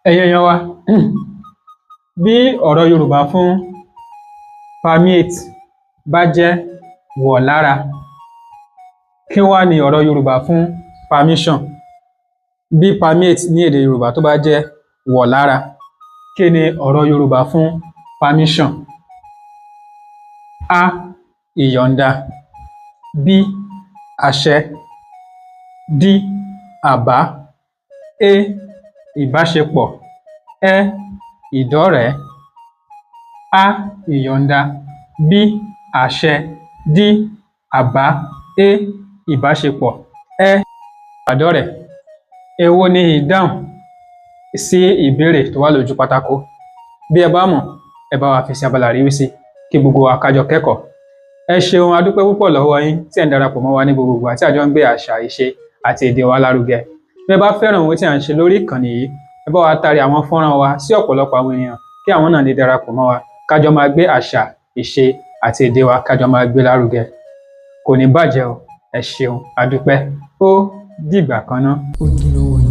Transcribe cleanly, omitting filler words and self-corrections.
Ẹ̀yin èèyàn wa, bí ọ̀rọ̀ Yorùbá fún permeate bá jẹ́ wọ̀ lára, kí wá ni ọ̀rọ̀ Yorùbá fún permission? Bí permeate ní èdè Yorùbá tó bá jẹ́ wọ̀ lára, kí ni ọ̀rọ̀ Yorùbá fún permission? A, ìyọ̀ǹda. B, àṣẹ. D, àbá. E, ìbáṣepọ̀. Ẹ, ìdọ́rẹ̀ẹ́. A, ìyọ̀ǹda. B, àṣẹ. D, àbá. E, ìbáṣepọ̀. Ẹ, ìbádọ́rẹ̀ẹ́. Èwo ni ìdáhùn sí ìbéèrè tó wà lójú pátákó? Bí ẹ bá mọ̀, ẹ bá wa fi sí abala àríwísí kí gbogbo wa ká jọ kẹ́kọ̀ọ́. Ẹ ṣeun, a dúpẹ́ púpọ̀ lọ́wọ́ yín tí ẹ̀ ń darapọ̀ mọ́ wa ní gbogbo ìgbà tí a jọ ń gbé àṣà, ìṣe àti èdè wa lárugẹ. Bí ẹ bá fẹ́ràn ohun tí à ń ṣe lórí ìkànnì yìí, ẹ bá wa taari àwọn fọ́nrán wa sí ọ̀pọ̀lọpọ̀ àwọn ènìyàn kí àwọn náà lè darapọ̀ mọ́ wa, ká jọ máa gbé àṣà, ìṣe àti èdè wa, ká jọ máa gbé lárugẹ. Kò ní bàjẹ́ o. Ẹ ṣeun, a dúpẹ́. Ó dìgbà kan ná. Ojúlówó.